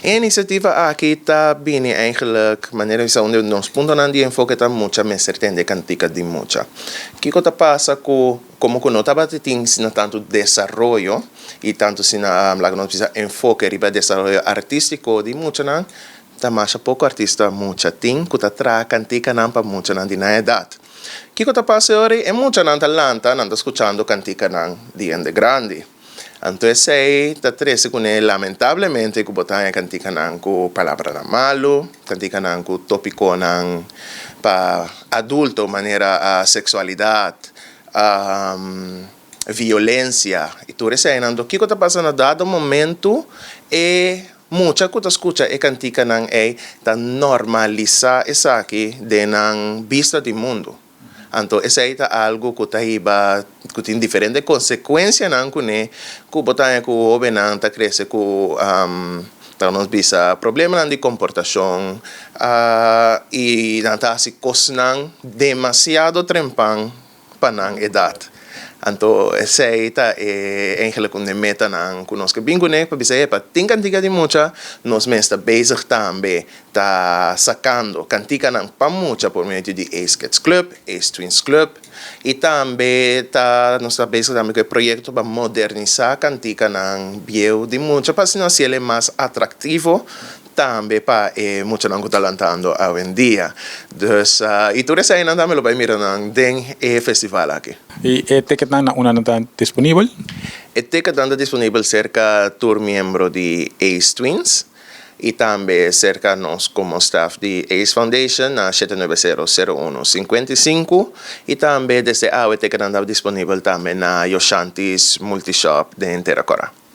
E inisiativa aki ta bini eigenlijk manera bisa un di nos puntonan di enfoke ta mucha mester tende kantika di mucha. Kiko ta pasa ku komo ku no tabata tin asina tantu desaroyo i tantu asina laga nos bisa enfoke riba desaroyo artístiko di muchanan, ta masha poko artista mucha tin ku ta traha kantikanan pa muchanan di nan edat. Kiko ta pasa e ora ei? E muchanan ta lanta, nan ta skuchando kantikanan di hende grandi. Anto esei ta trese kuné lamentablemente ku bo ta haña kantikanan ku palabranan malu, kantikanan ku topikonan pa adulto manera seksualidat, violensia i tur eseinan. Anto kiko ta pasa na dado momentu e mucha ku ta skucha e kantikanan ei ta normalisá esaki den nan bista di mundu. Anto esei ta algu ku ta hiba ku tin diferente konsekuensianan kuné ku bo ta haña ku hóbennan ta krese ku ta nos bisa problemanan di komportashon i nan ta hasi kosnan demasiado trempan pa nan edat. Anto esei ta e eigenlijk un di e metanan ku nos ke bin kuné pa bisa epa tin kantika di mucha nos mes ta bezig tambe ta sakando kantikanan pa mucha por medio di Ace Kids Club, Ace Twins Club i tambe ta nos ta bezig tambe ku e proyekto pa modernisá kantikanan bieu di mucha pa asina hasiel e mas atraktivo tambe pa e muchanan ku ta lantando awendia. Dus i tur eseinan tambe lo bai mira nan den e festival aki. I e ticketnan na unda nan ta disponibel? E ticketnan ta disponibel serka tur miembro di Ace Twins. I tambe serka nos komo staf di Ace Foundation na shete nuebe sero, sero uno, sinkuenta i sinku i tambe desde awe teken nan ta disponibel tambe na Yoshanti's Multishop den Tera Kora.